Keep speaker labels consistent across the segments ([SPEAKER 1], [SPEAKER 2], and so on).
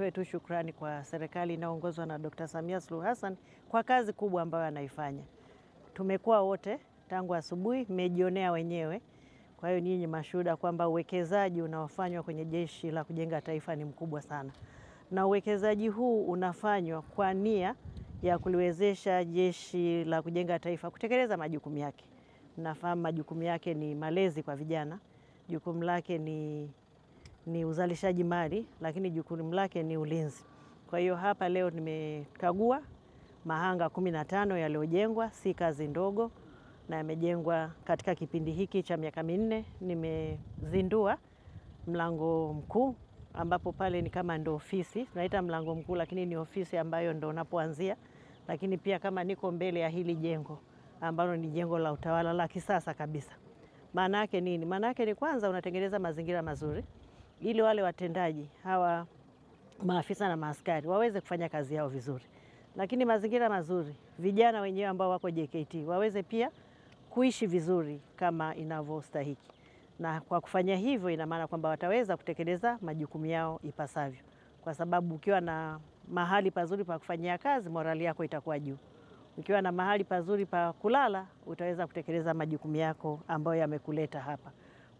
[SPEAKER 1] Nitoe tu shukrani kwa serikali inayoongozwa na Dr. Samia Suluhu Hassan kwa kazi kubwa ambayo anaifanya. Tumekuwa wote tangu asubuhi, mmejionea wenyewe. Kwa hiyo ninyi mashuhuda kwamba uwekezaji unaofanywa kwenye Jeshi la Kujenga Taifa ni mkubwa sana. Na uwekezaji huu unafanywa kwa nia ya kuliwezesha Jeshi la Kujenga Taifa kutekeleza majukumu yake. Nafahamu majukumu yake ni malezi kwa vijana, jukumu lake ni uzalishaji mali, lakini jukumu lake ni ulinzi. Kwa hiyo hapa leo nimekagua mahanga 15 yaliyojengwa, si kazi ndogo, na yamejengwa katika kipindi hiki cha miaka 4. Nimezindua mlango mkuu ambapo pale ni kama ndo ofisi, tunaita mlango mkuu lakini ni ofisi ambayo ndo unapoanzia, lakini pia kama niko mbele ya hili jengo ambalo ni jengo la utawala la kisasa kabisa. Maana yake nini? Maana yake ni kwanza unatengeneza mazingira mazuri ili wale watendaji hawa maafisa na maaskari waweze kufanya kazi yao vizuri. Lakini mazingira mazuri, vijana wenyewe ambao wako JKT waweze pia kuishi vizuri kama inavyostahiki. Na kwa kufanya hivyo ina maana kwamba wataweza kutekeleza majukumu yao ipasavyo. Kwa sababu ukiwa na mahali pazuri pa kufanyia kazi, morali yako itakuwa juu. Ukiwa na mahali pazuri pa kulala, utaweza kutekeleza majukumu yako ambayo yamekuleta hapa.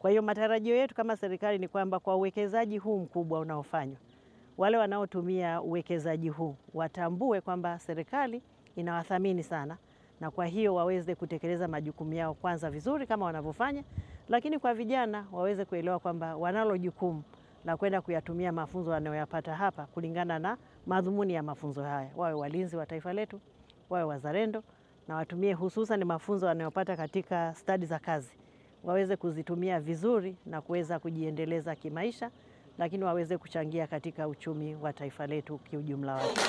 [SPEAKER 1] Kwa hiyo matarajio yetu kama serikali ni kwamba kwa uwekezaji huu mkubwa unaofanywa, wale wanaotumia uwekezaji huu watambue kwamba serikali inawathamini sana, na kwa hiyo waweze kutekeleza majukumu yao kwanza vizuri kama wanavyofanya, lakini kwa vijana waweze kuelewa kwamba wanalo jukumu la kwenda kuyatumia mafunzo wanayoyapata hapa kulingana na madhumuni ya mafunzo haya. Wawe walinzi wa taifa letu, wawe wazalendo, na watumie hususan mafunzo wanayopata katika stadi za kazi, waweze kuzitumia vizuri na kuweza kujiendeleza kimaisha, lakini waweze kuchangia katika uchumi wa taifa letu kiujumla wake.